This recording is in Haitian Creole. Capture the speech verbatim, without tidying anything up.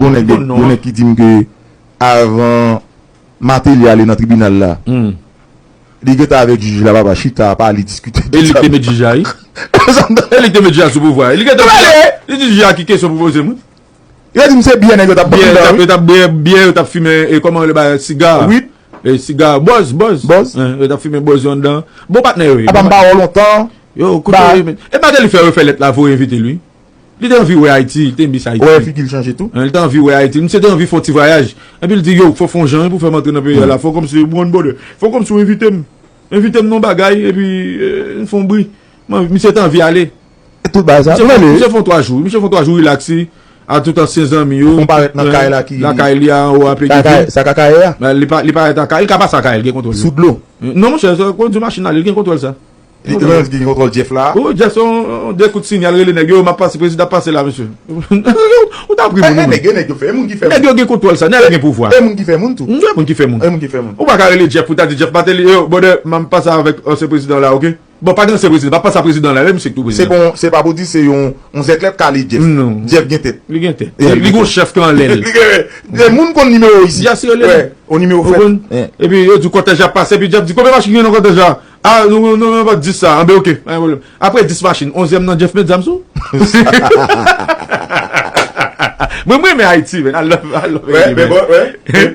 Gon nèg, gon nèg ki di m ke avan Martelly ale nan tribinal la, li gentan avèk jij la, papa, chita, pale, diskite. E li ki te met jij la, wi. E li ki te met jij la sou pouvwa. Li gentan, li di jij la ki kesyon pou poze m, wi. Yo di m se byè nèg yo t ap bwè, yo t ap bwè byè, yo t ap fimen, e kòman yo rele bagay, siga. Wid. E siga, bòz, bòz. Bòz. Yo t ap fimen bòz yo anndan. Bon patnè yo ye. Apa m pa wè w lontan. Yo, koute, e Martelly fè refè lèt la, voye envite l, wi. Li te anvi wè Ayiti, li te miss Ayiti. Wè figi l chanje tou. Li te anvi wè Ayiti. Misye te anvi fè yon ti vwayaj. Epi l di, yo, fò fè yon jan pou fè m antre nan peyi a la. Fò kòmsi, bon, brother. Fò kòmsi w envite m. Envite m nan yon bagay, epi, eh, n fè yon bri. Mwen, misye te anvi ale. E tout bagay sa. Misye fè, misye fè yon twa jou. Misye fè yon twa jou, rilaks li. A tout ansyen zanmi yo. Konparèt nan kay la ki lakay li a, anwo a Peggy. Sa ka kaye a. Li pa, li parèt an kay, li ka pase a kay, li gen kontwòl yo. Sou dlo. Non, monchè, sa, kondui machin ale, li gen kontwòl sa. Li menm ki gen kontwòl Jeff la. Ou Jeff, se yon, yon de kout sinyal, rele nèg yo, m ap pase, prezidan ap pase la, mesye. Ou t ap ri pou nou. Nèg yo, nèg yo fè, e moun ki fè moun. Nèg yo gen kontwòl sa, nèg la gen pouvwa. E moun ki fè moun tou. Nèg yo, moun ki fè moun. Ou pa ka rele Jeff pou ta di, Jeff Martelly, yo, brother, m ap pase avèk ansyen prezidan la, oke? Bon, pa gen ansyen prezidan, pa pase a prezidan la, menm misye ki tou prezidan. Se pa, se pa pou di se yon, yon zèklèt kale Jeff. Non. Jeff gen tèt. Li gen tèt. Li gen chèf ki anlè l. Li gen, gen moun konn nimewo isi. Li asire l. Yon nimewo fèt. Epi yo di kòtèj la ap pase, epi Jeff di, "Konbyen machin ki gen nan kòtèj la?" "Ah, nou, nou, nou, nou, dis sa." "Anben, oke, pa gen pwoblèm." Apre dis machin, onzyèm nan Jeff met zam sou. Mwen, mwen renmen Ayiti, men. I love, I love Haiti, man.